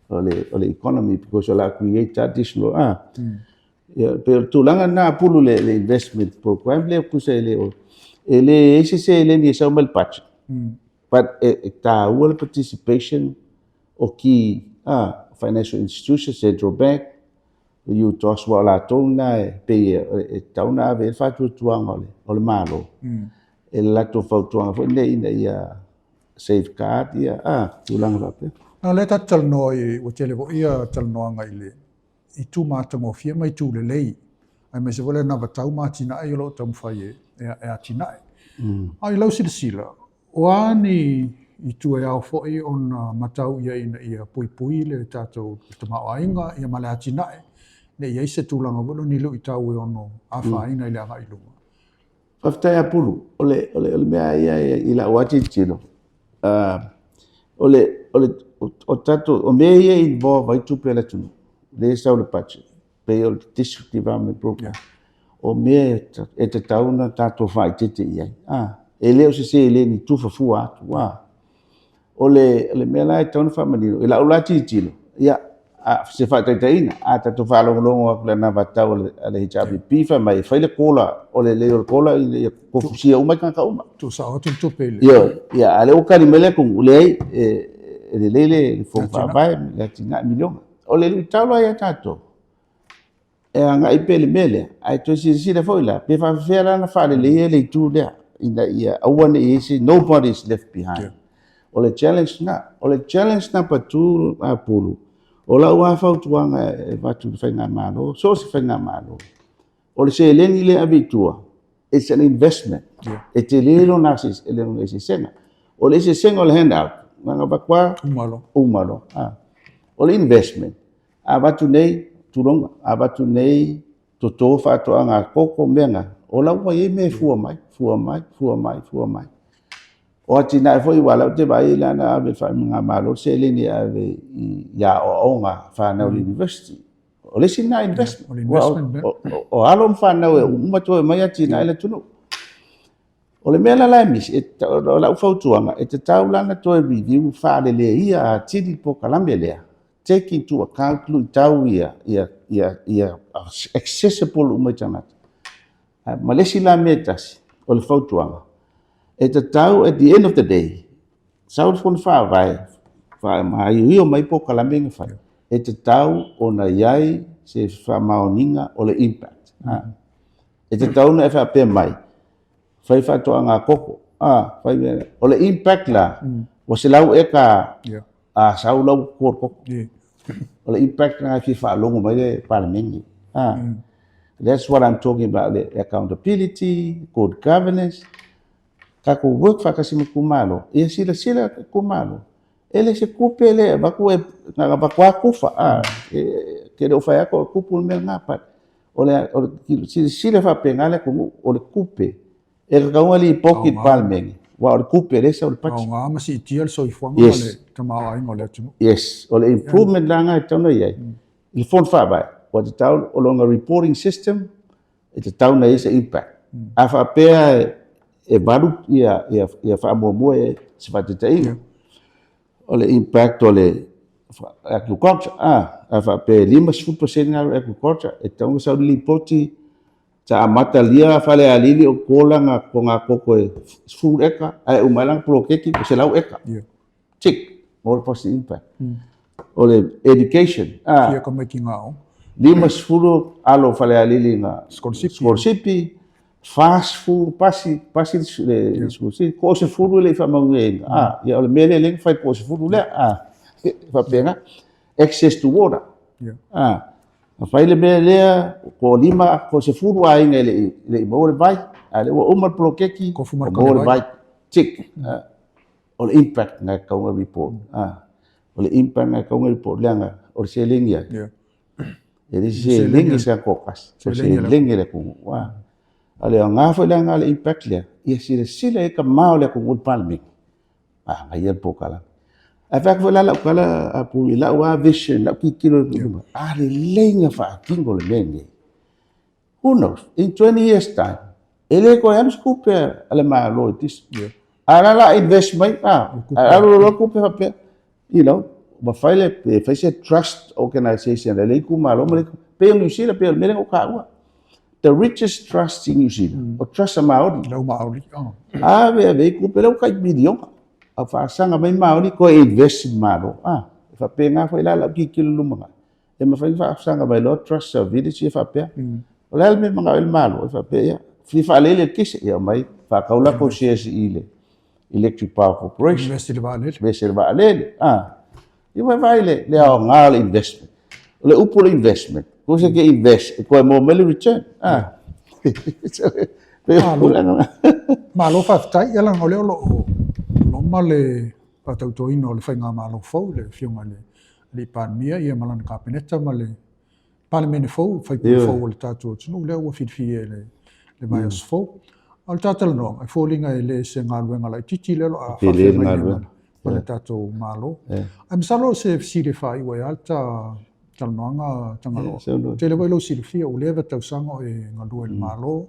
o le, o le economy because o le a create additional, ah. Ia, pei o le tulaga lena a Pulu le, le investment program lea tusa e le o, e leai se seleni e sau mai le budget. But e, e taua le participation o key, ah, financial institutions, central bank, O UTOS aua o latou lena e pei e tatau ona ave i ai le faatuatuaga o le Malo i le latou fautuaga foi lenei ina ia safeguard ia tulaga faapea. O lea tatou te talanoa i, ua tele foi ia talanoaga i le itu matagofie ma itu lelei, aemaise foi le anavatau ma atinae o lo o taumafai e atinae. A i lau silasila, O a ni itu e ao foi ona matau i ai ina ia puipui le tatou tamaoaiga ia ma le atinae, ne i i ai se tulaga foi lea o ni luitau e ono afaina i le agai i luma? Faafetai a Pulu. O le, o le, o le mea ia i lau lava tilotilo, o le, o le, o tatou, o mea ia e involve ai tupe a le atunuu, lea e sau i le budget, pei o le District Development Program, o mea e tatau ona tatou faaeteete i ai. E le o se seleni tufa fua atu. O le, o le mea la e tatau ona faamanino, i lau la tilotilo, ia, se faataitaiga, a tatou faalogologo atu i le anavatau a le HRPP fai mai e fai le kola, o le lelei o le kola ina ia tofusia uma ai tagata uma. Tuusao atu le tupe i le... Ioe, ia, a o lea ua tali mai le atunuu, leai, e lelei le fono faavae, le atinae miliona. O le luitau la ia tatou, e agai pea i le mea lea, ae toe silasila foi la, pe faapefea la ona faaleleia le itu lea, ina ia aua ne i i ai se nobody is left behind. Yeah. O le challenge lena. O le challenge number 2, Pulu, o lau lava fautuaga e avatu i le Faigamalo, so o se Faigamalo, o le seleni lea e ave i tua, it's an investment. Yeah. E tele lona eseesega. O le eseesega o le handout, na ona avatu lava, uma loa. Uma loa. Ah. O le investment, a avatu nei, tulonga, a avatu nei, toto faatoaga a koko, mea na, o la ua i ai mea e fua mai, fua mai, fua mai, fua mai. O atinae foi, aua o lea ou te vaai o la na ave i le Faigamalo le seleni e ave i aoaoga a fanau i le university. O le isi lena investment. O alo ma fanau e uma toe omai atinae le atunuu. O le mea la la e misi, o lau fautuaga, e tatau la ona toe review faaleleia atili le polokalame lea, take into account luitau ia, ia accessible uma i tagata. Ma le isi la mea e tasi, o le fautuaga, e tatau at the end of the day, Sau le Fono Faavae, faamaioio mai polokalame na fai, e tatau ona i ai se faamaoniga o le impact. E tatau ona e faapea mai, fai faatoaga koko, fai mea, o le impact la, ua 100 eka a sau la ua toto le koko. O le impact lena e fia faalogo mai le Palemene. That's what I'm talking about, the accountability, good governance. Tatou work faatasi ma itumalo, ia silasila itumalo, e le se tupe lea e avatu e na ona avatu lava tufa, a, e te le o fai atu o le tupu le mea lena, but o le, o le silasila faapena le atunuu, o le tupe e tatau ona lipoti i le Palemene, aua o le tupe lea e sau i le budget. Aoga ma siitia le soifuaga ma le tamaoaiga o le atunuu. Yes, o le improvement la lena e tatau ona i ai i le Fono Faavae, ua tatau o lona reporting system e tatau ona i ai se impact. A faapea e valu ia faamuamua i se faataitaiga, o le impact o le agriculture, a faapea e 50% le agriculture, e tatau ona sau le lipoti. Sa amata lia Falealili o Kola ko ngā koko e 10 eka, ae uma ai lana poloketi ko 100 eka. Yeah. Tick, more positive impact. O le education, a. Fia ka mai ki ngā o. 50 alo o Falealili nga Skolosipi. skolosipi, 40 pasi, pasi le yeah. skolosipi, ko o se fulu le i whamangueina. A, ia o le mea lea le whai ko o se fulu lea, a, whapena, access to water. Yeah. A, Na fai le mea lea, ko lima, ko 10 aiga e le i maua le vai, a lea ua uma le poloketi, Ko fuma ua maua le vai. Tick. O le impact na e tatau ona report. O le impact na e tatau ona report leaga o le seleni ai. E le se seleni e se kokasi, o le seleni a le atunuu. A o le aoga foi la lena o le impact lea, ia silasila i ai ka ma o le atunuu i le Palemene. A ia le polokalame. Ae fai atu foi la lau tala Apu i lau lava vision, lau tilotilo i luma, a lelei ona faatino le mea lenei, who knows, in 20 years time, e le toe alu se tupe a le Malo i this. A o la o le a invest mai, a alu loa le tupe faapea, you know, ua fai le, pe fai se trust organization a le itumalo ma le, pei o Niu Sila, pei o le mea lea na ou taua. The richest trust in New Zealand, o trust a Maori. Lau Maori, oh. Ave, ave i kupe, leu kai miliona. Au whaasaga mai Maori, koe invest in Malo. Ah, e whapenga foi la lau kikilo luma ngai. E mawhai whaasaga mai loa trust a village e whapea. O le alme manga el Malo, e whapea ia. Fia whaalele le kese, ia mai, whakau la ko shares i le Electric Power Corporation. Invest i le vaalele. Invest i le vaalele, ah. Ia vaai le, le aoga o le investment. O le upu o le investment, ko se ke invest, e koe maua mai le return. Ah. Malo, malo faafetai, ia leaga o lea o lo o loma le faatautoina o le faigamalo fou, le Afioga i le Alii Palemia ia ma lana Kapeneta ma le Palemene fou, faipule fou o le tatou atunuu lea ua filifilia i le vaiaso fou. A o le talatalanoaga, e foliga e le se galuega laitiiti lea o lo o faafeagai nei ma le tatou Malo. Ae masalo o se fesili e faaiu ai lava le ta talanoaga Tagaloa. Tele foi lou silafia, ua leva tausaga o e galue i le Malo,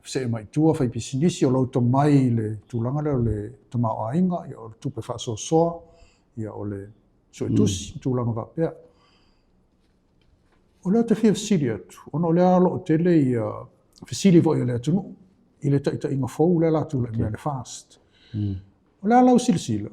see mai tua, fai pisinisi, o lou tomai i le tulaga lea o le tamaoaiga, o le tupe faasoasoa, o le suetusi, tulaga faapea. O lea ou te fia fesili atu, ona o lea o lo o tele ia fesili foi a le atunuu i le taitaiga fou lea o le a tulai mai a le FAST. O le a lau silasila?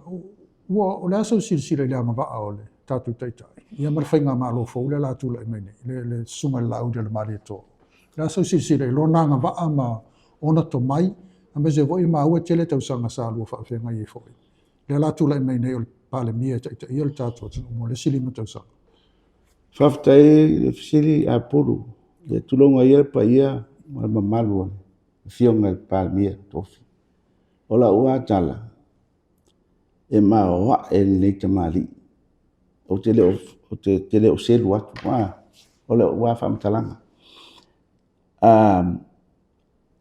Ua, o le a sau silasila i le agavaa o le tatou taitai, ia ma le faigamalo fou lea o le a tulai mai nei, le, le Susuga i le Laauli-a-le-Malietoa. O le a sau silasila i lona agavaa ma ona tomai, aemaise foi e maua e tele tausaga sa lua faafeagai ai foi. Lea o le a tulai mai nei o le Palemia e taitaia le tatou atunuu mo le isi 5 tausaga. Faafetai i le fesili Apulu. Ia tulou ia le paia ma le mamalu o le Afioga i le Palemia Tofi. O lau lava tala, e maoae lenei tamalii. Ou te le o, ou te le o selu atu, o lau lava faamatalaga.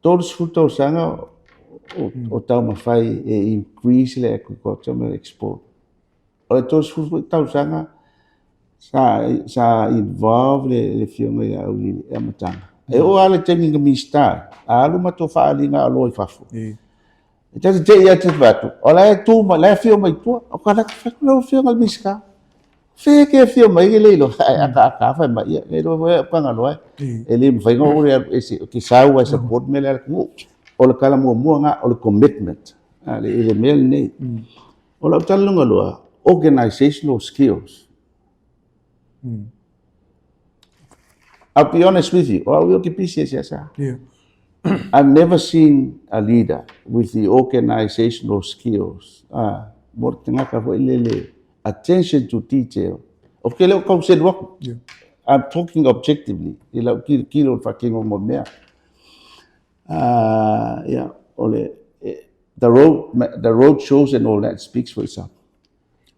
30 tausaga o taumafai e increase le agriculture ma le export. O le 30 foi tausaga sa involve le Afioga ia Auiliili i le amataga. E oo lava i le taimi na Minisita ai, a alu matou faaaliga oloa i fafo, e ta te te i atu fai atu, o la e tu mai, o la e afio mai tua. Ou fai atu, lau Afioga i le Minisita, Fea e te afio mai e le iloa, ae akaaka fai mai, ia, le iloa foi au Tagaloa e le mafai ona ou le alu ese, ou te sau lava e support mea lea a le atunuu. O le tala muamua lena, o le commitment i le mea lenei. O lau tala lona lua, organizational skills. I'll be honest with you, o au ia ou te pisi e seasea. I've never seen a leader with the organizational skills, mo le tagata foi lele attention to detail. Ou te le o tau selu atu. I'm talking objectively i lau tilotilo i le faatino o mea. Yeah, o le, the road, the road shows and all that speaks for itself.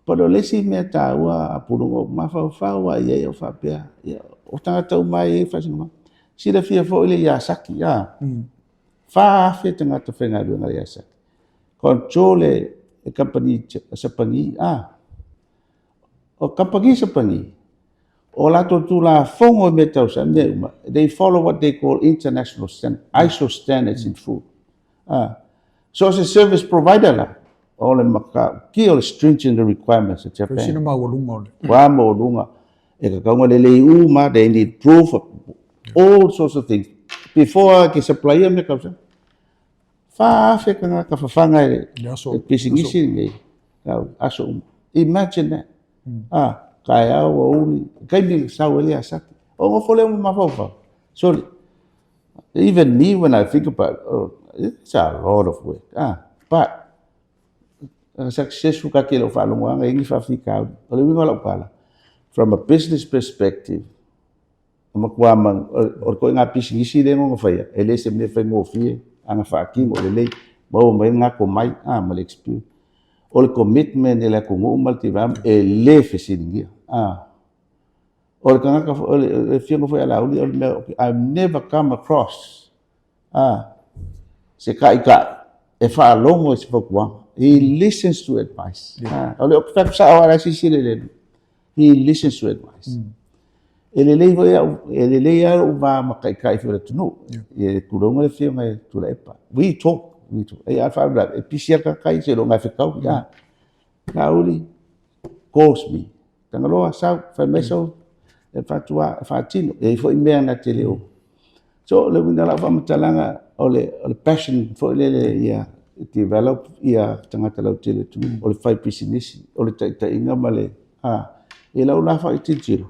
But o le isi mea taua a Pulunga, ou mafaufau lava i ai o faapea, ia, o tagata uma e i ai faasinomaga. Silafia foi le Yasaki, a? 4,000 tagata faigaluega a le Yasaki. Control e kamupani Sapani, a. O kamupani Sapani, o latou tulafono i mea tau sa, mea uma, they follow what they call international standard, ISO standards in food. A. So se service provider la, o le matautia o le stringent the requirements a Japan. Sina maualuga o le. Ua maualuga. E tatau ona lelei uma, they need proof of all sorts of things. Before ke supplier mea tausaga. 4,000 tagata fafaga e le pisinisi lenei, aso uma. Imagine that. Ah, taeao, aoauli, taimi na sau ai le asate. Ou nofo lea ma mafaufau. Sorry. Even me when I think about it, oh, it's a lot of work. Ah, but successful ka tele o faalogoaga e ni faafitauli. O le uiga o lau tala, from a business perspective, O matua ma, o le koiga pisinisi lea na faia, e le se mea faigofie, ana faatino lelei, maua mai le gato mai, a, ma le experience. O le commitment i le atunuu ma le tiva, e le fesiligia, a. O le tagata, o le afioga foi ia Laauli, o le mea, I've never come across A, se taitai e faalogo i se fautuaga. He listens to advice. Yeah. O le fai atu sao lava silasila i le He listens to advice. E lelei foi au, e lelei lava lou va ma taitai foi o le atunuu. Yeah. I tulou le afioga i Tuilaepa. We talk, we talk. E a faalavelave, e pisi lava le tagata ia seiloga e fetau. Yeah. Laauli calls me. Tagaloa, sau, fai mai sau, e fatua, e faatino. E i ai foi mea na te le o. So, o le uiga o lau faamatalaga, o le, o le passion foi lele ia develop ia tagata lautele atunuu, o le fai pisinisi, o le taitaiga ma le, a, i lau la faatilotilo,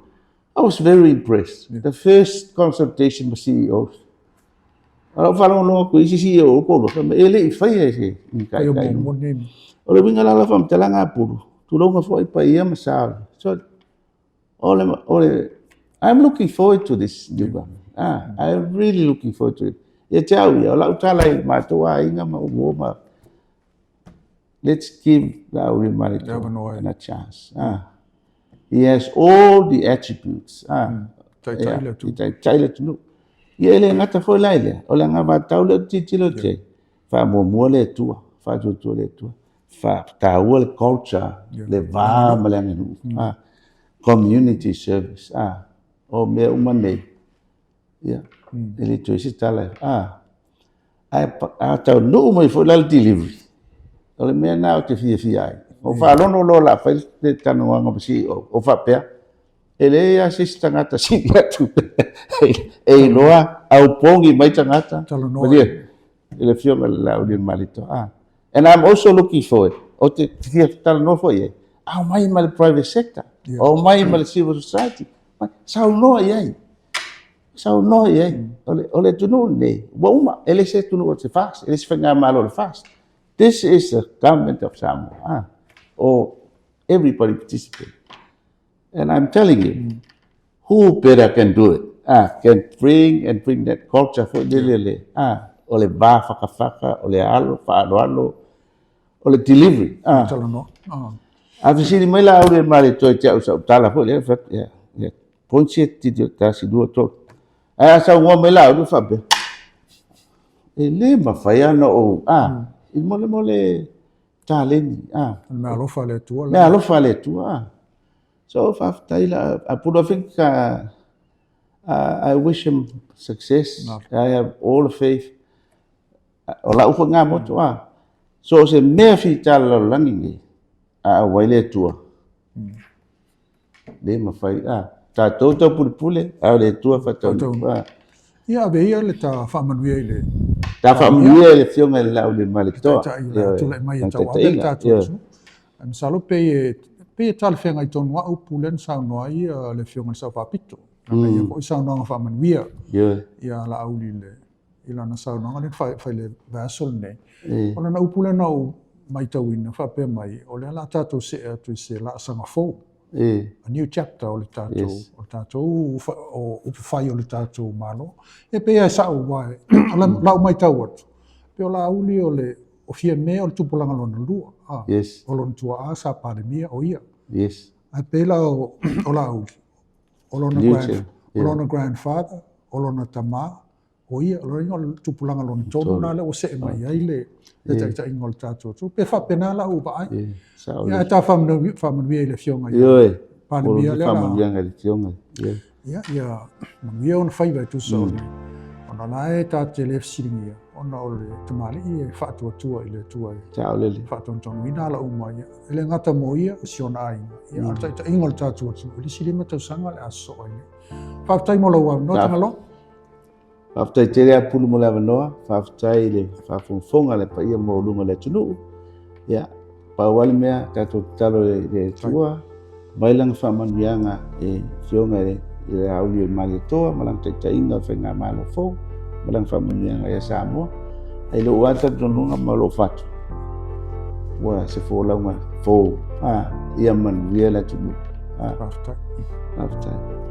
I was very impressed. The first consultation ma CEOs, O lau faalogologo atu i isi CEO o toalua, fai mai, e le i faia e se ni taitai. O le uiga la o lau faamatalaga a Pulu, tulouna foi paia ma sa o le, so, o le, o le, I'm looking forward to this new government. Ah, I'm really looking forward to it. Ia te au ia, o lau tala i matou aiga ma uo ma, let's give Laauli Malietoa a chance. Ah. He has all the attributes. Ah. Taitai le atunuu. Taitai le atunuu. Ia e le gata foi la i lea, o le anavatau lea ou te tilotilo atu i ai, faamuamua le Atua, faatuatua le Atua, faataua le culture, le va ma le aganuu, ah, community service, ah, o mea uma nei, ia, e le toe se tala, ah, ae a taunuu mai foi la le delivery, o le mea lena ou te fiafia ai. Ou faalogo loa o le a fai le talanoaga ma CEO, ou faapea, e leai lava se isi tagata sili atu e iloa aupogi mai tagata. Talanoa. I le afioga i le Laaulialemalietoa. Ah. And I'm also looking forward, ou te fia talanoa foi i ai, aumai ma le private sector, aumai ma le civil society, saunoa i ai. Saunoa i ai. O le, o le atunuu lenei, ua uma, e le se atunuu o se FAST, e le se faigamalo o le FAST. This is the government of Samoa. Ah, or everybody participate. And I'm telling you, who better can do it? Ah, can bring and bring that culture foi lele le, ah, o le va whakawhaka, o le alo, whaaloalo, o le delivery. Ah. Talanoa. Ah. A fesili mai la aure ma le toi te au sau tala foi le, yeah, yeah. Points ia titi tasi, lua, tolu. Ae a saunoa mai la aure faapea, e le mafai lava ona ou, ah, i mo le, mo le taleni, ah. O le meaalofa a le Atua. Meaalofa a le Atua, ah. So, faafetai la, Apulu, I think, I wish him success. I have all the faith. O lau foi ngā motu, ah. So, o se mea fita le lalolagi nei, a auai le Atua. Le mafai, ah. Tatou taupulepule, a o le Atua faataunuu. Ah. Ia, ave ia le ta faamanuia i le... Ta faamanuia i le Afioga i le Laaulialemalietoa. Tulai mai e tauave le tatou atunuu. Ae masalo pei e, pei e talafeagai tonu lava upu lea na saunoa ai le Afioga i le Sao Faapito. Lana ia foi saunoaga faamanuia ia Laauli i le i lana saunoaga lea na fai i le vaiaso lenei. O lana upu lea na ou matauina faapea mai, o lea o le a tatou see atu i se laasaga fou. A new chapter o le tatou, o le tatou, o upufai o le tatou Malo. E pei lava e sao aua o lau matau atu, pei o Laauli o le, o Fiame o le tupulaga lona lua, a, o lona tuaa sa Palemia o ia. Ae pei la o Laauli, o lona grand, o lona grandfather, o lona tama, o ia, o lona uiga o le tupulaga lona tolu lena lea ua see mai ai le taitaiga o le tatou atunuu. Pe faapena lau vaai. Ia, ae ta faamanuia i le Afioga i le Palemia lea. Faamanuiaga i le Afioga. Ia, ia manuia ona faiva e tusa o le, ona o la e ta te le fesiligia, ona o le tamalii e faatuatua i le Atua e faatonutonuina ala uma ia. E le gata mo ia, o si ona aiga, ia, a o le taitaiga o le tatou atunuu, i le isi 5 tausaga o le a sosoo ai nei. Faafetai mo lou avanoa, Tagaloa. Faafetai tele Apulu mo le avanoa, faafetai i le faafogafoga a le paia maualuga o le atunuu. Ia, pau lava le mea, tatou tatalo i le Atua, mai lana faamanuiaga i Afioga i le Auli o le Malietoa ma lana taitaiga o le Faigamalo fou, ma lana faamanuiaga ia Samoa. Ae i lou lava talitonuga ma lou fatu, ua se folauga fou, a, ia manuia le atunuu. Faafetai. Faafetai.